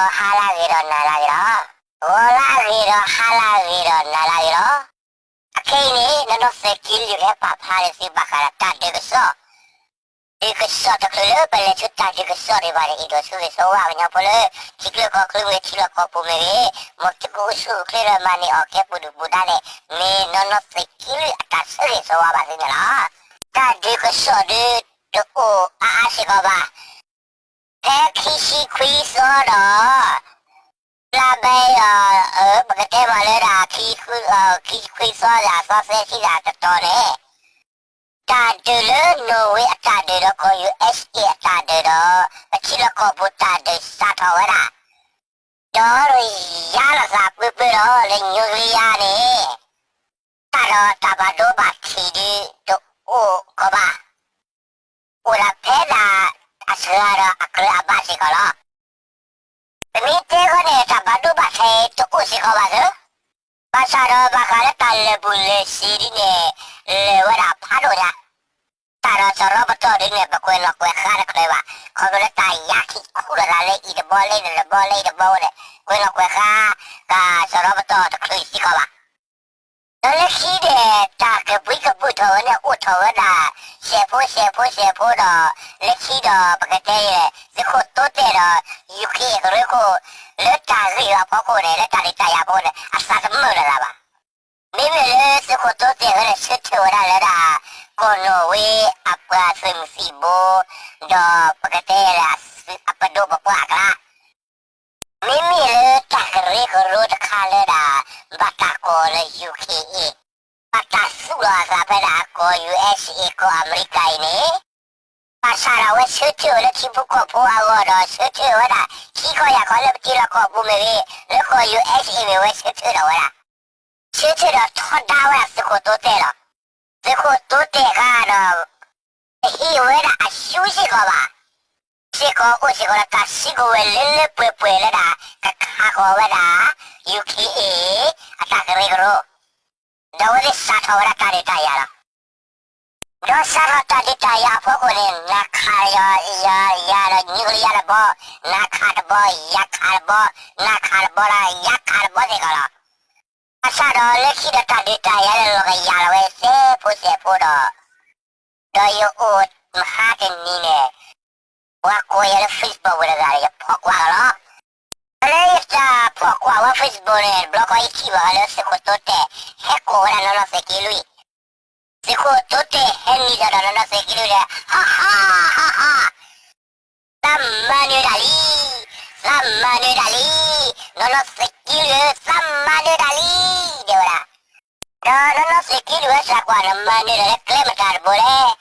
ဒီးဟါလၢအဂ့ၤဒီးနၤလၢအဂ့ၤလီၤ. ဂီၤလၢအဂ့ၤဒီးဟါလၢအဂ့ၤဒီးနၤလၢအဂ့ၤလီၤ. အခဲအံၤန့ၣ် နီၢ်နီၢ်သုးက့လွံၢ်ကဟဲပာ်ဖျါန့ၢ်သုဘၣ်ဃးဒီးတၢ်ဒုးကစီၣ် ဒုးကစီၣ်တချုးလၢပလဲၤဆူတၢ်ဒုးကစီၣ်ဒံးဘၣ်န့ၣ် အဲၣ်ဒိးဆၢဂ့ၤဆၢဝါကညီဖိလၢ ထံချၢကီၢ်ချၢမ့ၢ်ဂ့ၤ ထံလီၢ်ကီၢ်ပူၤမ့ၢ်ဂ့ၤ, မ်သုကအိၣ်ဆူၣ်အိၣ်ချ့ဒီးမၤန့ၢ်အီၣ်ကဲပူၤဒုၣ်ပူၤဒါန့ၣ် မ့ၢ်နီၢ်နီၢ်သုးက့လွံၢ်အတၢ်ဆၢဂ့ၤဆၢဝါဘၣ်သုန့ၣ်လီၤ. တၢ်ဒုးကစီၣ်ဒုးတအိၣ်အါအါစ့ၢ်ကီးဘၣ်. ဖဲခံဆံခွံသီဒီး လါဘဲအံၤ ပကတဲမ့ၢ်လၢဒၣ် ခံဆံခွံသီဒၣ်သီသၢဆံဒၣ်တတီၤန့ၣ် တၢ်ဒုးလၢနီၣ်ဝ့အတၢ်ဒုးဒီးကီၢ် ယူၣ်အ့ၣ်အ့ၣ် အတၢ်ဒုးဒီး ပထံလီၢ်ကီၢ်ပူၤတၢ်ဒုးစးထီၣ်ဝဲဒၣ် ဒီးယါလီၤသးပှဲၤပှဲၤဒီး လၢညူကလံယါန့ၣ် တၢ်ဒီးတၢ်ဘၣ်ဒိဘၣ်ထံးဒုးတအိၣ်ကီးဘၣ်. အိၣ်ဒၣ်ဖဲဒၣ်အစှၤဒီးအကြၢးအဘၣ်စ့ၢ်ကီးလီၤ. ပမ့ၢ်တဲဃီန့ၣ် တၢ်ဘၣ်ဒိဘၣ်ထံးတအိၣ်စ့ၢ်ကီးဘၣ်သု, ဘၣ်ဆၣ်ဒီးဘၣ်ဃးလၢတၢ်လၢာ်ဘူၣ်လၢာ်စ့ၤဒ်န့ၣ် လၢာ်ဝဲဒၣ်ဖးဒိၣ်ညါ တၢ်ဒီးစရီပတီၢ်ဒ်န့ၣ် ပကွဲးနီၣ်ကွဲးဃါတချုးဘၣ်, ခီဖျိလၢတၢ်ယါခံခူၣ်လိာ်သးလၢအံၤတဘီလၢအံၤတဘီလၢအံၤတဘီန့ၣ် ကွဲးနီၣ်ကွဲးဃါ ကစရီပတီၢ်တချုးစ့ၢ်ကီးဘၣ်. ဒီးလၢခံဒီး တၢ်ကဘှံးကဘုၣ်ထီၣ်ဝဲန့ၣ် အိၣ်ထီၣ်ဝဲဒၣ် စဲးဖိစဲးဖိစဲးဖိဒီး လၢခံဒီးပကတဲ သုးခိၣ်သိတဲၣ်ဒီး ယူၣ်ခ့ၣ် ကရၢခိၣ် လၢတၢ်ဂ့ၢ်အဖီခိၣ်န့ၣ် လၢတၢ်ဒုးတၢ်ယၤအဖီခိၣ်န့ၣ် အသးတမုာ်လၢၤလၢၤဘၣ်. မ့မ့ၢ်လၢသုးခိၣ်သိတဲၣ်ဝဲန့ၣ် ဆၢထၢၣ်ဝဲဒၣ်လၢဒၣ် ကီၢ်နီၣ်ဝ့အပှၤသုးမုၢ်သံၣ်ဘိ ဒီးပကတဲလၢ အပဒိၣ်ပပှၢ်အကျါ မ့မ့ၢ်လၢတၢ်ကရၢကရိတခါလၢဒၣ် ဘၣ်တၢ်ကိးလၢ ယူၣ်ခ့ၣ်အ့ၣ် ဘၣ်တၢ်သူၣ်လီၤအသးဖဲဒၣ်ကီၢ် ယူၣ်အ့ၣ်အ့ၣ် ကီၢ်အမဲရကၤအံၤန့ၣ် ဘၣ်ဆၣ်ဒီးအဝဲဆၢထၢၣ်ဝဲလၢထံဖိကီၢ်ဖိအဂီၢ်ဒီး ဆၢထၢၣ်ဝဲဒၣ် ခံခီယၤခီလၢပထံလီၢ်ကီၢ်ပူၤမ့ၢ်ဂ့ၤ လၢကီၢ် ယူၣ်အ့ၣ်အ့ၣ် မ့ၢ်ဝဲဆၢထၢၣ်ဒီးဝဲဒၣ် ဆၢထၢၣ်ဒီးထီဒါဝဲဒၣ်သုးခိၣ်သိတဲၣ်လီၤ. သုးခိၣ်သိတဲၣ်ခါဒီး တဟ့ၣ်ဝဲဒၣ်အရှုံးစ့ၢ်ကီးဘၣ်. စ့ၢ်ကီးအိၣ်စ့ၢ်ကီးဒီးတၢ်စုကဝဲၤလၢလၢပှဲၤပှဲၤလၢဒၣ် ကခးဃီၤဝဲဒၣ် ယူၣ်ခ့ၣ်အ့ၣ် အတၢ်ကရၢကရိ ဒီးအဝဲသ့ၣ်စးထီၣ်ဝဲဒၣ်တၢ်ဒုးတၢ်ယၤလီၤ. ဒီးစးထီၣ်တၢ်ဒုးတၢ်ယၤအဖီခိၣ်န့ၣ် နၤခးယၤ ယၤဒီး နံၤကလံယါတဘီ, နၤခးတဘီ, ယၤခးတဘီ, နၤခးတဘီလၢ ယၤခးတဘီစ့ၢ်ကီးလီၤ. ဘၣ်ဆၣ်ဒီးလၢခံဒီးတၢ်ဒုးတၢ်ယၤန့ၣ် လီၤကယၤလီၤဝဲစဲးဖိစဲးဖိဒီး ဒီးယအိၣ်မဟါတနံၤန့ၣ် ပှၤကိးယၤလၢ Facebook ဝဲတဂၤဒီး ယဖီၣ်ကွၢ်ကလီၤ. လၢယတၢ်ဖီၣ်ကွၢ်ဝဲ Facebook န့ၣ် တဘျီဃီယထံၣ်ဘၣ်ဃးလၢသုးခိၣ်သိတဲၣ် ဟဲကိးဝဲဒၣ်နီၢ်နီၢ်သုးက့လွံၢ်, သုးခိၣ်သိတဲၣ်ဟဲနုာ်လီၤဒီးနီၢ်နီၢ်သုးက့လွံၢ်ဒီး ဟါဟါဟါဟါ သးမၤနၢၤတၢ်လံ, သးမၤနၢၤတၢ်လံ, နီၢ်နီၢ်သုးက့လွံၢ်ဧၢ သးမၤနၢၤတၢ်လံ တဲဝဲဒၣ်. ဒီးနီၢ်နီၢ်သုးက့လွံၢ်ဝဲစးကွၢ်န့ၣ် မၤနၢၤတၢ်လၢကျဲမတၤတဘိလဲၣ်.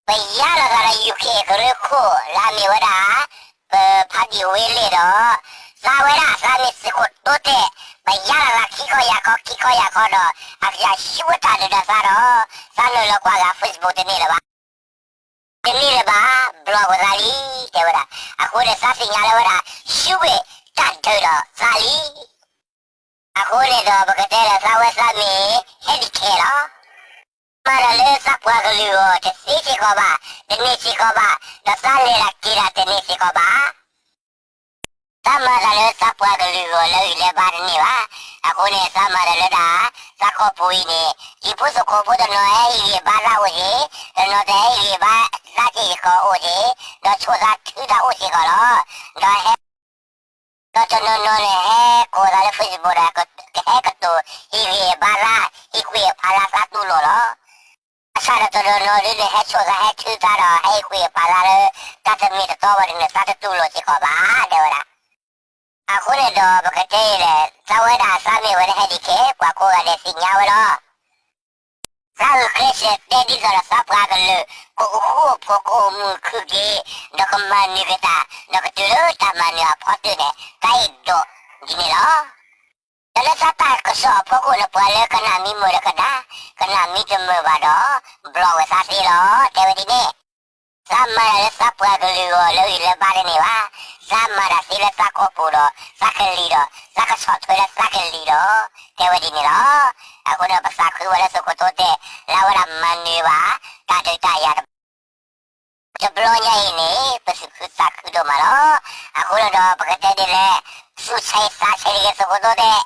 ပယါလီၤသးဒီး ယူၣ်ခ့ၣ်ကရၢခိၣ် လၢအမ့ၢ်ဝဲဒၣ် ပဖးဒံၣ်ဝ့လ့ၣ်ဒီး သးဝဲဒၣ်သးမ့ၢ်သုးခိၣ်သိတဲၣ် ပယါလီၤသးခံခီယၤခီ ခံခီယၤခီဒီး အကယၤဆူဝဲတၢ်ဒုးဒီးသးဒီး သးနုာ်လီၤကွၢ်ဂၤ Facebook တန့ၢ်လၢၤဘၣ် တန့ၢ်လၢၤဘၣ် ဘျီၣ်ကွံာ်သးလံ တဲဝဲဒၣ်. အဃိန့ၣ် သးသ့ၣ်ညါလၢဝဲဒၣ် ဆူဝဲတၢ်ဒုးဒီးသးလံ. အဃိန့ၣ်ဒီး ပကတဲလၢသးဝဲသးမ့ၢ် ဟဲဒံးခဲလီၤ. မၤတၢ်လၢသးပှၤကလုာ်အဂီၢ် တသ့စ့ၢ်ကီးဘၣ်, တန့ၢ်စ့ၢ်ကီးဘၣ်, ဒီးသးလဲၤတၢ်က့ၤတၢ်တန့ၢ်စ့ၢ်ကီးဘၣ်. သးမၤတၢ်လၢသးပှၤကလုာ်အဂီၢ် လၢဂံၢ်လၢဘါတန့ၢ်ဘၣ်. အဃိန့ၣ် သးမၤတၢ်လၢဒၣ် သးကီၢ်ပူၤအံၤန့ၣ် ဟံၣ်ဖိသကိးဖိတနီၤဟဲဟ့ၣ်ဂံၢ်ဘါသးအိၣ်က့ၤ, တနီၤတဟဲဟ့ၣ်ဂံၢ်ဘါသးစ့ၢ်ကီးအိၣ်က့ၤ, ဒီးဆိၣ်သးထုသးအိၣ်စ့ၢ်ကီးလီၤ. ဒီးဟဲ ဒီးတနီၤနီၤန့ၣ် ဟဲကိးသးလၢ Facebook ဒီး ကဟဲကတိၤဟ့ၣ်ဂံၢ်ဘါသး, ဟ့ၣ်ကွံာ်ဖးလၢသးတူၢ်လိာ်လီၤ. ဘၣ်ဆၣ်ဒီးတနီၤနီၤဒုန့ၣ် ဟဲဆိၣ်သးဟဲထုသးဒီး ဟဲဟ့ၣ်ကွံာ်ဖးလၢ တၢ်တမ့ၢ်တတီဘၣ်ဒုန့ၣ် သးတတူၢ်လိာ်စ့ၢ်ကီးဘၣ် တဲဝဲဒၣ်. အဃိန့ၣ်ဒီး ပကတဲအံၤလဲၣ်, သးဝဲဒၣ်သးမ့ၢ်ဝဲလၢဟဲဒံးခဲ ပှၤကိးဂၤဒဲးသ့ၣ်ညါဝဲလီၤ. သးဂုာ်ကျဲးစၢးတဲဒ်သိးဒီးသးပှၤကလုာ် ကအိၣ်ဃူအိၣ်ဖိး ကအိၣ်မုာ်ခုၣ်က့ၤ, ဒီးကမၤနၢၤက့ၤတၢ်, ဒီးကတုၤလၢတၢ်မၤနၢၤအဖီတၢၢ်န့ၣ် တၢ်အဲၣ်ဒိးဒ်န့ၣ်လီၤ. ဒီးလၢသးတၢ်ကစီၣ်အဖီခိၣ်န့ၣ် ပှၤလၢကနၣ်မံမုာ်ဒီးကနၣ်, ကနၣ်မံတမုာ်ဘၣ်ဒီး ဘျီၣ်ဝဲသးသ့လီၤ တဲဝဲဒ်န့ၣ်. သးမၤတၢ်လၢသးပှၤကလုာ်အဂီၢ် လၢဂံၢ်လၢဘါတန့ၢ်ဘၣ်. သးမၤတၢ်သ့လၢသးကီၢ်ပူၤဒီး သးကလံၤဒီး သးကဆီၣ်ထွဲလၢသးကလံၤဒီး တဲဝဲဒ်န့ၣ်လီၤ. အဃိန့ၣ် ပသးခုဝဲလၢသုးခိၣ်သိတဲၣ် လၢအဝဲဒၣ်မၤနၢၤဘၣ် တၢ်ဒုးတၢ်ယၤ တဘျီညါအံၤန့ၣ် ပသူၣ်ခုသးခုဒိၣ်မးလီၤ. အဃိန့ၣ်ဒီး ပက တဲဒ်လဲၣ်, သူၣ်ဆဲးသးဆဲးတဂ့ၤ သုးခိၣ်သိတဲာ်.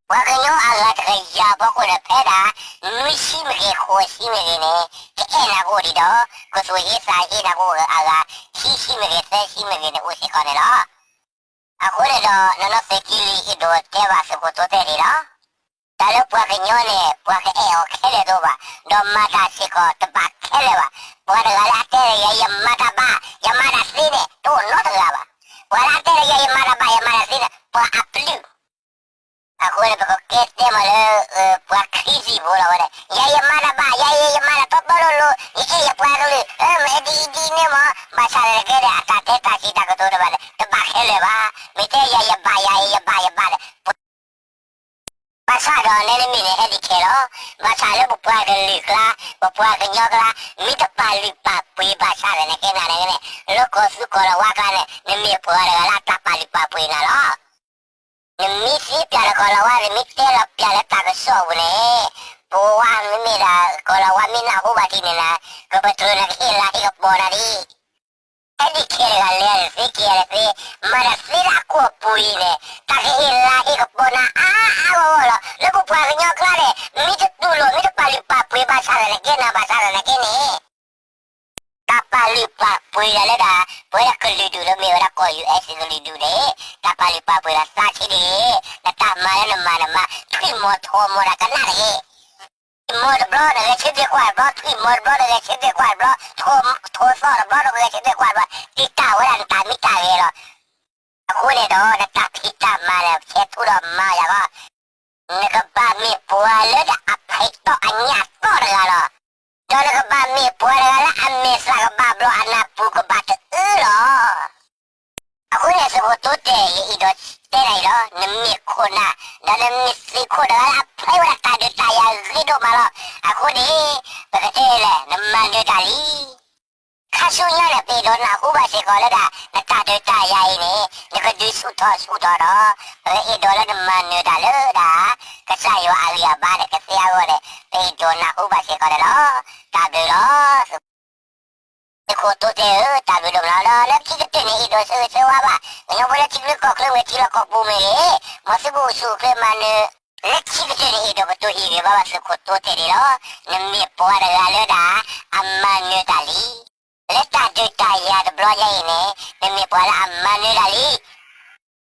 ပှၤကညီအဂၤတကယၤဖီခိၣ်န့ၣ် ဖဲဒၣ် နွံဆံမ့ၢ်ဂ့ၤ ဃိးဆံမ့ၢ်ဂ့ၤန့ၣ် ကအဲၣ်နၤကအိၣ်ဒံးဒီး ကသူၣ်ဟ့သးဟ့နၤကအိၣ်အဂၤ ခံဆံမ့ၢ်ဂ့ၤ သၢဆံမ့ၢ်ဂ့ၤန့ၣ် အိၣ်စ့ၢ်ကီးန့ၣ်လီၤ. အဃိန့ၣ်ဒီး နီၢ်နီၢ်သုးက့လွံၢ် အဲၣ်ဒိးတဲဘၣ်သုးခိၣ်သိတဲာ်ဒ်လီၤ. တၢ်လၢပှၤကညီန့ၣ် ပှၤကအဲၣ်အီၤခဲလၢာ်တအိၣ်ဘၣ်, ဒီးမၤတၢ်စ့ၢ်ကီးတဘၣ်ခဲလၢာ်ဘၣ်. ပှၤတဂၤလၢအတဲလၢယၤ ယမၤတၢ်ဘၣ် ယမၤတၢ်သ့န့ၣ် တအိၣ်နီတဂၤဘၣ်. ပှၤလၢအတဲလၢယၤ ယမၤတၢ်ဘၣ် ယမၤတၢ်သ့န့ၣ် ပှၤအပျုၢ် အဃိန့ၣ် ပကကဲတဲမးလၢ ပှၤခရံာ်ဖိလီၤဝဲန့ၣ် ယၤယမၤတၢ်ဘၣ် ယၤယဲ ယမၤတၢ်တီတီလိၤလိၤ ယအဲၣ်ယပှၤကလုာ် မ့ၢ်ဒ်အံၤဒ်န့ၣ်မး ဘၣ်ဆၣ်န့ၣ်ကဲန့ၣ် အတၢ်တဲတၢ်စံးတၢ်ကတိၤတဖၣ်န့ၣ် တဘၣ်ခဲလၢာ်ဘၣ်. မ့ၢ်တဲယၤယဘၣ် ယၤယဲ ယဘၣ်ယဘၣ်န့ၣ် ဘၣ်ဆၣ်ဒီးနဲနမ့ၢ်န့ၣ် ဟဲဒံးခဲလီၤ. ဘၣ်ဆၣ်လၢပပှၤကလုာ်ကျါ ပပှၤကညီကျါ မ့ၢ်တပာ်လုၢ်ပာ်ပှ့ၤဘၣ်ဆၣ်ဒီးန့ၣ် ကဲနၤန့ၣ်န့ၣ် လၢကီၢ်သူကီၢ်လီၤဝါကျါန့ၣ် နမ့ၢ်ပှၤတဂၤလၢအတၢ်ပာ်လုၢ်ပာ်ပှ့ၤနၤလီၤ. နမ့ၢ်သ့ပျၢ်လၢကီၢ်လီၤဝါ နမ့ၢ်တဲလီၤပျၢ်လၢတၢ်ကစီၣ်အပူၤန့ၣ် ပဝဲမ့မ့ၢ်ဒၣ် ကီၢ်လီၤဝါမ့ၢ်နၢ်ဟူဘၣ်ထံးန့ၣ်နၤ ကပတြၢၤနၤကဟ့ၣ်လၤဟ့ၣ်ကပီၤနၤဒ် ဟဲဒံးခဲတဂၤလဲၤသ့က့ၤလဲၤသ့ မၤတၢ်သ့လၢအကီၢ်ပူၤအံၤန့ၣ် တၢ်ကဟ့ၣ်လၤဟ့ၣ်ကပီၤနၤအါအါဂီၢ်ဂီၢ်လီၤ. လၢပပှၤကညီကျါန့ၣ် မ့ၢ်တတူၢ်လိာ် မ့ၢ်တပာ်လုၢ်ပာ်ပှ့ၤဘၣ်ဆၣ်ဒီးန့ၣ် ကဲနၤဘၣ်ဆၣ်ဒီးန့ၣ်ကဲန့ၣ် တၢ်ပာ်လုၢ်ပာ်ပှ့ၤဒၣ်လၢဒၣ် ပဝဲဒၣ်ကလုာ်ဒူၣ်လၢမ့ၢ်ဝဲဒၣ်ကီၢ် ယူၢ်အ့းစ့ၣ် ကလုာ်ဒူၣ်န့ၣ် တၢ်ပာ်လုၢ်ပာ်ပှ့ၤဒၣ်သးဆံးတဂ့ၤ, နတၢ်မၤလၢနမၤနမၤ ထွံၣ်မီၤထိးမီၤတၢ်ကနၣ်တဂ့ၤ ထွံၣ်မီၤတဘျီ နဂဲၤဆၢထၢၣ်ကွၢ်တဘျီ, ထွံၣ်မီၤတဘျီ နဂဲၤဆၢထၢၣ်ကွၢ်တဘျီ, ထိးသီၣ်တဘျီ နဂဲၤဆၢထၢၣ်ကွၢ်တဘျီ, တံာ်တာ်ဝဲဒၣ်နတၢ်မံတၢ်ဂဲၤလီၤ. အဃိန့ၣ်ဒီး နတၢ်ဖံးတၢ်မၤန့ၣ် ဆဲးထူဒီးမၤယၤဂီၢ်, နကဘၣ်မ့ၢ်ပှၤလၢဒၣ်အဖံးတီၣ်အညၣ်တီၣ်တဂၤလီၤ. ဒီးနကဘၣ်မ့ၢ်ပှၤတဂၤလၢအမဲာ်သၣ်ကဘၣ်ဘျီ အနၢ်ပူၤကဘၣ်တအၢလီၤ. အဃိန့ၣ် သုးခိၣ်တိတဲာ် ယအဲၣ်ဒိးတဲနၤအံၤလီၤ, နမ့ၢ်ခိၣ်နၢ် ဒီးနမ့ၢ်သုးခိၣ်တဂၤလၢအဖျဲဝဲဒၣ်တၢ်ဒုးတၢ်ယၤဂ့ၤဒိၣ်မးလီၤ. အဃိန့ၣ် ပကတဲလဲၣ် နမၤနၢၤတၢ်လံ. ခါဆူညါန့ၣ် ပအဲၣ်ဒိးနၢ်ဟူဘၣ်စ့ၢ်ကီးလၢဒၣ် နတၢ်ဒုးတၢ်ယၤအံၤန့ၣ် နကဒုးဆူၣ်ထီၣ်ဆူၣ်ထီၣ်ဒီး ပအဲၣ်ဒိးလၢနမၤနၢၤတၢ်လၢဒၣ် ကစၢ်ယွၤအဂံၢ်အဘါန့ၣ် ကသ့အဂီၢ်န့ၣ် ပအဲၣ်ဒိးနၢ်ဟူဘၣ်စ့ၢ်ကီးန့ၣ်လီၤ. တၢ်ဘျုးလီၤ. သုးခိၣ်တိတဲာ်ဧၢ, တၢ်ဘျုးဒိၣ်မးလီၤ. ဒီးလၢခံကတၢၢ်န့ၣ် အဲၣ်ဒိးဆၢဂ့ၤဆၢဝါဘၣ် ကညီဖိလၢထံချၢကီၢ်ချၢမ့ၢ်ဂ့ၤ ထံလီၢ်ကီၢ်ပူၤမ့ၢ်ဂ့ၤ, မ်သုကအိၣ်ဆူၣ်အိၣ်ချ့မၤနၢၤ, လၢခံကတၢၢ်န့ၣ် အဲၣ်ဒိးကတိၤဟ့ၣ်ဂံၢ်ဘါဘၣ်သုးခိၣ်တိတဲာ်န့ၣ်လီၤ. နမ့ၢ်ပှၤတဂၤလၢဒၣ် အမၤနၢၤတၢ်လံ. လၢတၢ်ဒုးတၢ်ယၤတဘျီညါအံၤန့ၣ် နမ့ၢ်ပှၤလၢအမၤနၢၤတၢ်လံ.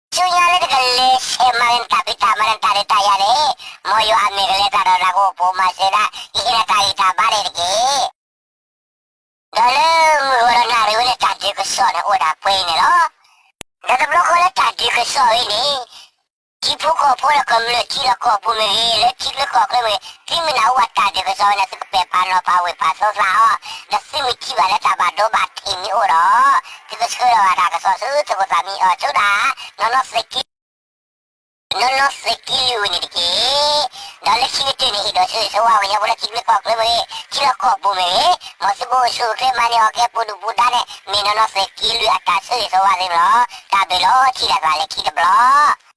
ဆူညါလၢနကလဲၤဆဲးမၤဂ့ၤနတၢ်ဖံးတၢ်မၤ နတၢ်ဒုးတၢ်ယၤန့ၣ် မ်ယွၤအမ့ၢ်ကလဲၤတၢ်ဒီးနၤကအိၣ်ပိာ်မၤစၢၤနၤ ကဟ့ၣ်နၤတၢ်ဂံၢ်တၢ်ဘါန့ၣ်တက့ၢ်. ဒီးလၢမုၢ်ဂီၤဒီးနၣ်ရံၣ်ဝဲန့ၣ် တၢ်ဒုးကစီၣ်န့ၣ်အိၣ်ဒၣ်ပှဲၤအံၤန့ၣ်လီၤ. ဒီးတဘျီဃီလၢတၢ်ဒုးကစီၣ်အံၤန့ၣ် ထံဖိကီၢ်ဖိဒီးကမျၢၢ်ထံလီၢ်ကီၢ်ပူၤမ့ၢ်ဂ့ၤ လၢထံချၢကီၢ်ချၢမ့ၢ်ဂ့ၤ သုမ့ၢ်နၢ်ဟူဘၣ်တၢ်ဒုးကစီၣ်ဝဲန့ၣ် သုကပဲာ်ဖးနီၤဖးဝ့ၢ်ဖးသိသးအီၤ, ဒီးသုမ့ၢ်ထံၣ်ဘၣ်လၢတၢ်ဘၣ်ဒိဘၣ်ထံးမ့ၢ်အိၣ်ဒီး သုကဆှၢလီၤဘၣ်တၢ်ကစီၣ်ဆူသုးခိၣ်သၣ်မံအီၤဆူဒၣ် နီၢ်နီၢ်သုးက့ နီၢ်နီၢ်သုးက့လွံၢ်ဝဲန့ၣ်တက့ၢ်. ဒီးလၢခံကတၢၢ်န့ၣ် အဲၣ်ဒိးဆၢဂ့ၤဆၢဝါကညီဖိလၢထံချၢကီၢ်ချၢမ့ၢ်ဂ့ၤ ထံလီၢ်ကီၢ်ပူၤမ့ၢ်ဂ့ၤ မ်သုကအိၣ်ဆူၣ်အိၣ်ချ့မၤန့ၢ်အီၣ်ကဲပူၤဒုၣ်ပူၤဒါန့ၣ် မ့ၢ်နီၢ်နီၢ်သုးက့လွံၢ်အတၢ်ဆၢဂ့ၤဆၢဝါသ့ၣ်န့ၣ်လီၤ. တၢ်ဘျုးလီၤ. ထံၣ်လိာ်သးလၢခံတဘျီ